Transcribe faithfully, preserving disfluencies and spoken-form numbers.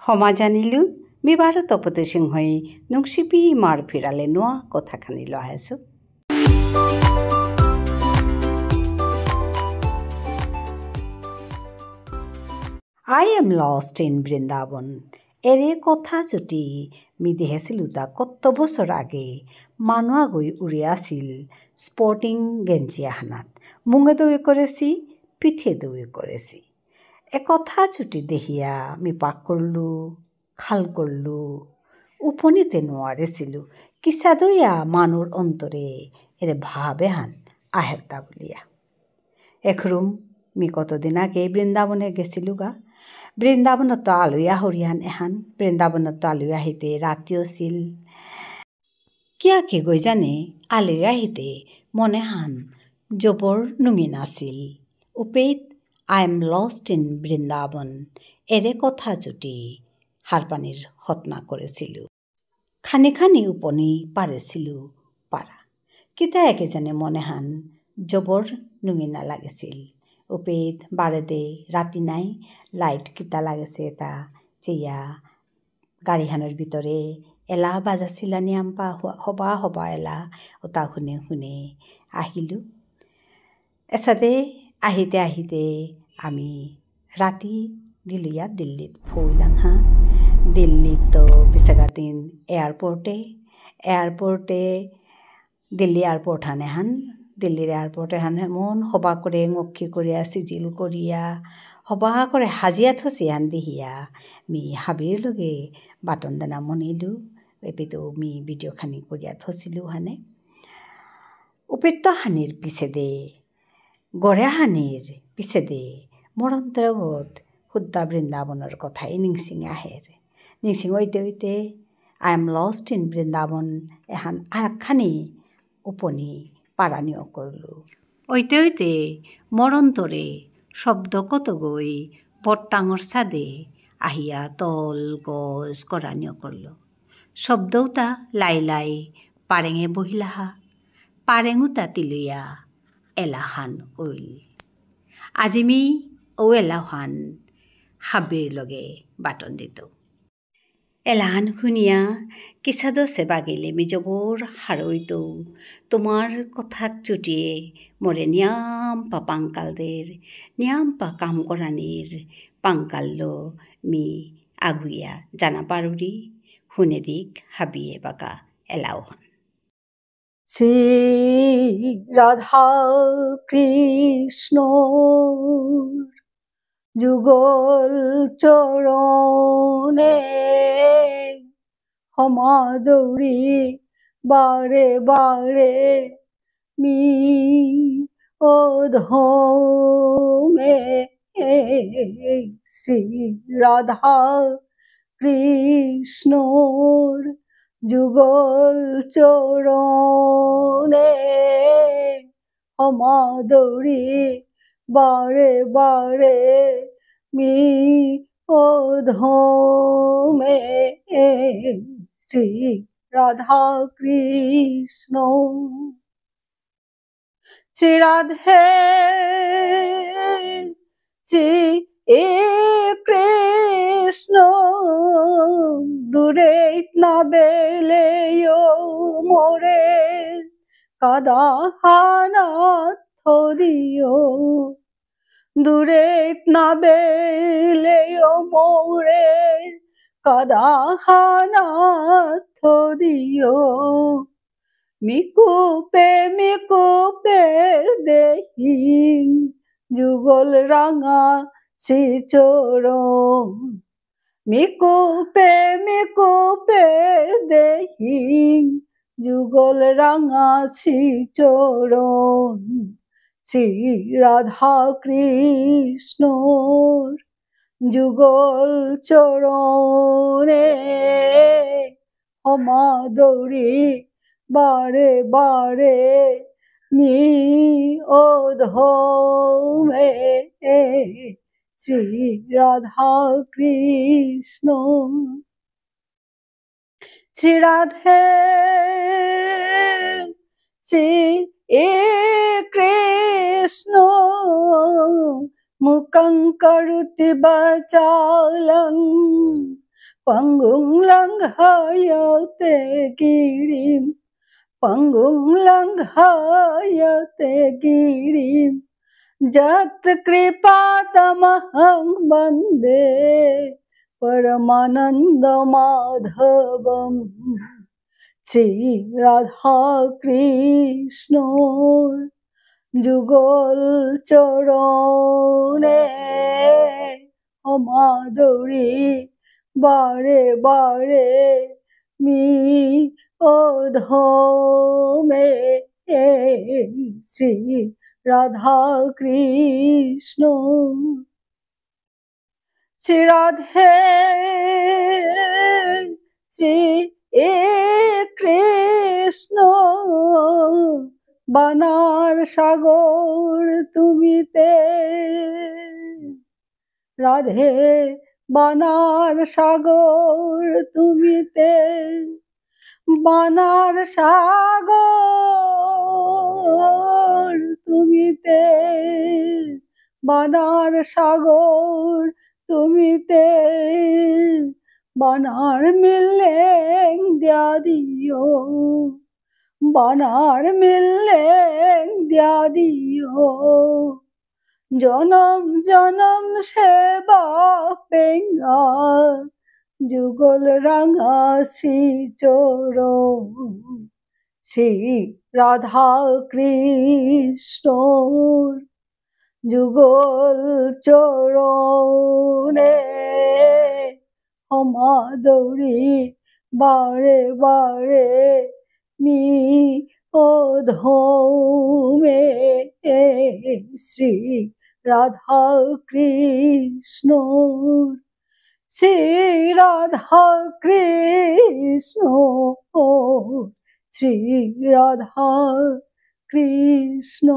ক্ষমা জানিলু, মি বারো তপতি সিংহই নুংশিপি ইমার ফিরালে নুয়া কথা খানি লো আহেসু। I am lost in Vrindavan. এরে কথা চুটি মি দেহেসিলুতা কত বছর আগে মানু আগই উড়িয়া আসিল স্পোর্টিং গেঞ্জি আহানাত। মুঙে দৌয়ে করেসি, পিঠে দৌয়ে করেসি। এ কথা চুটি দেহিয়া মি পাক করলু, খাল করলু, উপনীতে নোয়ারেসিলু, কিসাদইয়া মানুর অন্তরে এরে ভাব এহান আহেরতা বুলিয়া। এখরুম মি কতদিন আগে বৃন্দাবনে গেসিলুগা। বৃন্দাবনত আলয়া হরিয়ান এহান, বৃন্দাবনত আলয়া হিতে রাতিও সিল। কিয়া কি গই জানে, আলয়া হিতে মনেহান জবর নুঙি নাসিল। উপেইত I am lost in Vrindavan, এরে কথা চুটি হারপানির হতনা করেসিলু। খানি খানি উপনি পারেসিলু পারা। কিতা একে জানে মনেহান জবর নুঙি না লাগেসিল। উপেইত বারেদে রাতি নাই, লাইট কিতা লাগেসে তা চেয়া গাড়িহানর ভিতরে এলা বাজাসিলা নিয়াম্পা হ-, হবা হবা এলা উতা হুনে হুনে আহিলু। এসাদে আহিতে আহিতে আমি রাতি দিলুয়া দিল্লিত ফৌইলাং হা। দিল্লিত তো বিশাখাদিন এয়ারপোর্টে, এয়ারপোর্টে দিল্লি এয়ারপোর্ট হান এহান, দিল্লির এয়ারপোর্ট এহান এমন হবা করে ঙক্ষি করিয়া, সিজিল করিয়া, হবা করে হাজিয়া থসি হান দেহিয়া, মি হাবির লগে বাটন দেনা মনিলু, এপিতো মি ভিডিও খানি করিয়া থসিলু হানে। উপেত্ত হানির পিছেদে, গড়ে হানির পিছেদে, মরন্তরগত হুদ্দা বৃন্দাবনর কথাই নিংসিং আহের। নিংসিং অইতে অইতে, I am lost in Vrindavan এহান আরাকখানি উপনি পারানিও করলু। অইতে অইতে মরন্তরে শব্দ কতগই বট্টাঙর সাদে আহিয়া তল গজ করানিও করলু। শব্দউতা লাই লাই পারেঙে বহিলাহা, পারেঙউতা তিলুয়া এলাহান উইল। আজি মি ও এলাহান হাবির লগে বাটন দিতৌ। এলাহান হুনিয়া কিসাদসে বাগিলে মি জবর হারৌইতৌ। তোমার কথাক চুটিয়ে মোরে নিয়াম্পা পাংকাল দের, নিয়াম্পা কাম করানির পাংকাললো মি আগুইয়া জানা পারুরি। হুনে দিক হাবিয়ে বাকা এলাহান। শ্রী রাধা কৃষ্ণ যুগল চরণে হমাদৌরি বারে বারে মি অধমে। শ্রী রাধা কৃষ্ণর যুগল চরণে হমাদৌরি বারে বারে মি অধমে। শ্রী রাধা কৃষ্ণ। শ্রী রাধে, শ্রী এ কৃষ্ণ, দূরে না বেলেও মোরে কাদাহানা থদিও। দূরে না বেলেও মোরে কাদাহানা থদিও। মিকুপে মিকুপে দেহিং যুগল রাঙা শ্রীচরণ। মিকুপে মিকুপে দেহিং যুগল রাঙা শ্রীচরণ। শ্রী রাধা কৃষ্ণর যুগল চরণে হমাদৌরি বারে বারে মি অধমে। শ্রী রাধা কৃষ্ণ। শ্রী রাধে, শ্রী এ কৃষ্ণ, মুখং করোতি বাচালং, পঙ্গুং লঙ্ঘয়তে গিরিম, পঙ্গুং লঙ্ঘয়তে গিরিম, যৎ কৃপা তমহং বন্দে পরমানন্দ মাধবম। শ্রী রাধা কৃষ্ণর যুগল চরণে হমাদরি বারে বারে মি অধমে। শ্রী রাধা কৃষ্ণ। শ্রী রাধে, শ্রী কৃষ্ণ, বানার সাগর তুমিতে। রাধে, বানার সাগর তুমিতে, বানার সাগর তুমিতে, বানার সাগর তুমিতে, বানার মিলেং দিয়া দিও, বানার মিলেং দিয়া দিও। জনম জনম সেবা পেঙ্গা যুগল রাঙা শ্রী চরণ। শ্রী রাধা কৃষ্ণ যুগল চরণে হমাদরি বারে বারে মি অধমে। শ্রী রাধা কৃষ্ণ, শ্রী রাধা কৃষ্ণ, শ্রী রাধা কৃষ্ণ।